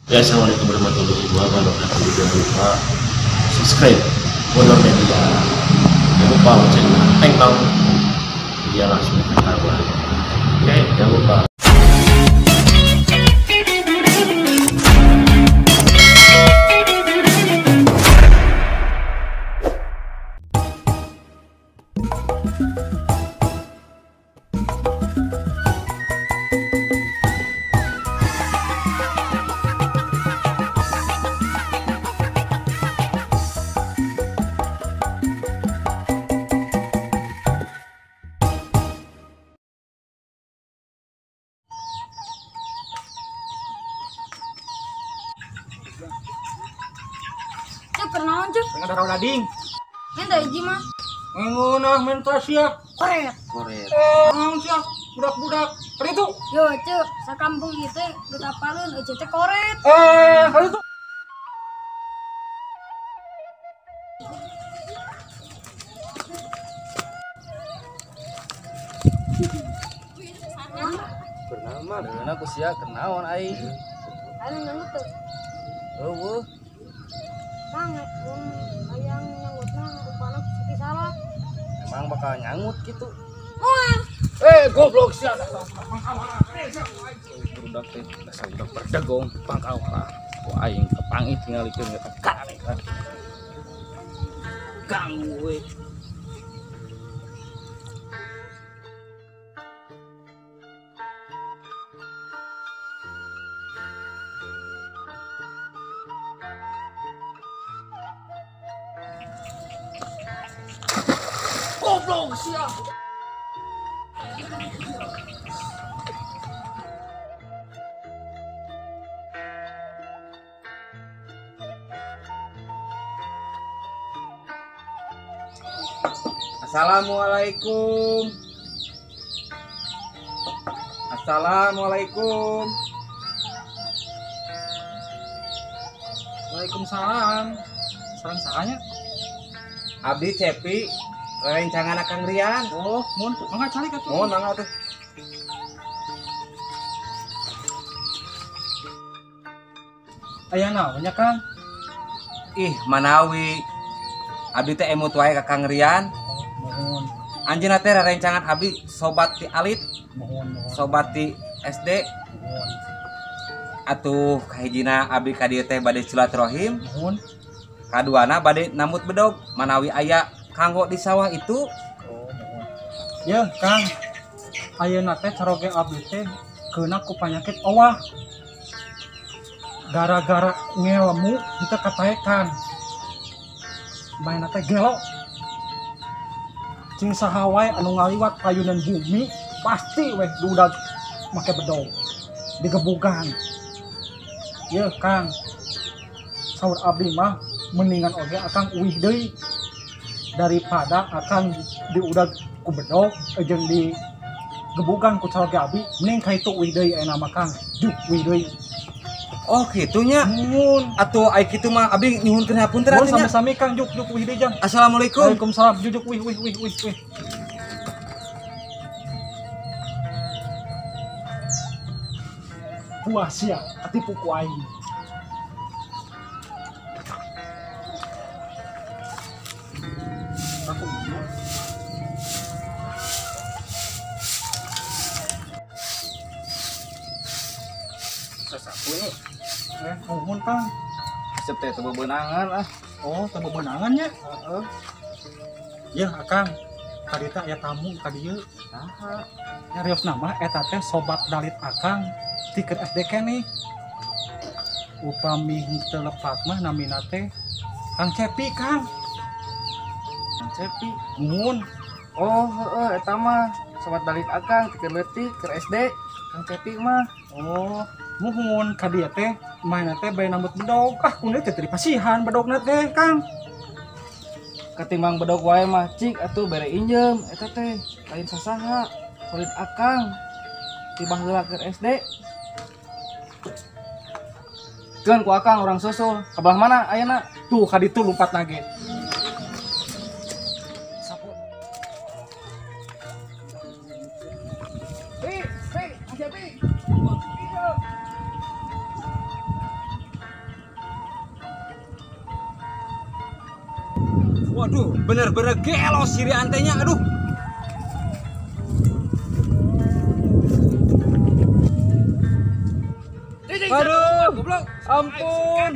Ya, assalamualaikum warahmatullahi wabarakatuh. Jangan lupa subscribe Bodor Media. Jangan lupa loncengnya, teng tong, biar langsung ketahuan. Oke, jangan lupa. Kenaon cuk? Pengen darah lading. Minta hiji mah. Ngeunah minta sia. Koret. Koret. Naon sia? Budak-budak. Kali itu. Yo cuk, sakampung ieu teh geus apaleun eueuh teh koret. Kali itu. Bernama dengan aku sia kenaon aing. Anu nanggut teu? Eueuh. Kang, mun hayang nyanggutna rupana saking salah. Emang bakal nyangut gitu. Moal. Goblok sia. Budak teh dasar budak berdegong pangkal lah. Ku aing kepangih tingalikeun eta kare. Ganggu we. Goblok sia. Assalamualaikum. Assalamualaikum. Waalaikumsalam. Salam sahanya. Abdi Cepi. Rencangan Kang Rian. Oh, mun mangga calik atuh. Mun mangga atuh. Aya naon nya Kang? Ih, manawi. Abdi teh emut wae ka Kang Rian. Mohon. Anjeunna teh rencangan abdi sobat ti alit. Mohon, mohon. Sobat ti SD. Mohon. Atuh kahijina abdi ka dieu teh bade silaturahim. Mohon. Kaduana bade namut bedog manawi aya kanggo di sawah itu. Oh, mohon. Ya, Kang. Ayeuna teh caroge abdi teh keuna ku panyakit owah. Gara-gara ngelmu henteu kataekan. Maena teh gelo. Cing saha wae anu ngaliwat payunan bumi pasti weh diudag make bedog. Digebugan. Ya, Kang. Saur abdi mah mendingan oge akang uih deui daripada akan diudag ku bedog jeung di gebugan ku caroge abdi, mending ka itu uih deui ayeuna mah Kang. Juk uih deui. Oh, kitu nya. Mun atuh ai kitu mah abdi nyuhunkeun hapunten atuh nya. Sami-sami Kang, juk juk uih deui jang. Assalamualaikum. Waalaikumsalam. Juk juk uih uih uih uih uih. Puas sia katipu ku aing. Sasapunya. Nuhun Kang. Resep teh teu bebenangan ah. Oh, teu bebenangan nya? Heeh. Yeuh Akang, tadi teh aya tamu ka dieu. Saha? Nyariosna mah eta teh sobat dalit Akang ti keur SD keneh. Upami henteu lepat mah namina teh Kang Cepi, Kang. Kang Cepi. Nuhun. Oh, heeh eta mah sobat dalit Akang ti keur leutik keur SD. Kang Cepi mah. Oh, muhun ka dieu teh maena teh bae nambut bedog. Ah, kunaon teh teu dipasihan bedogna teh, Kang. Ketimbang bedog wae mah cik atuh bere injem eta teh lain sasaha solid Akang ti baheula keur SD. Keun ku Akang urang susul. Ka belah mana ayeuna? Tuh ka ditu lumpat nage. Sapu. Pi, pi, Cepi. Waduh, bener-bener gelo si Riantenya, aduh. Aduh, goblok. Ampun.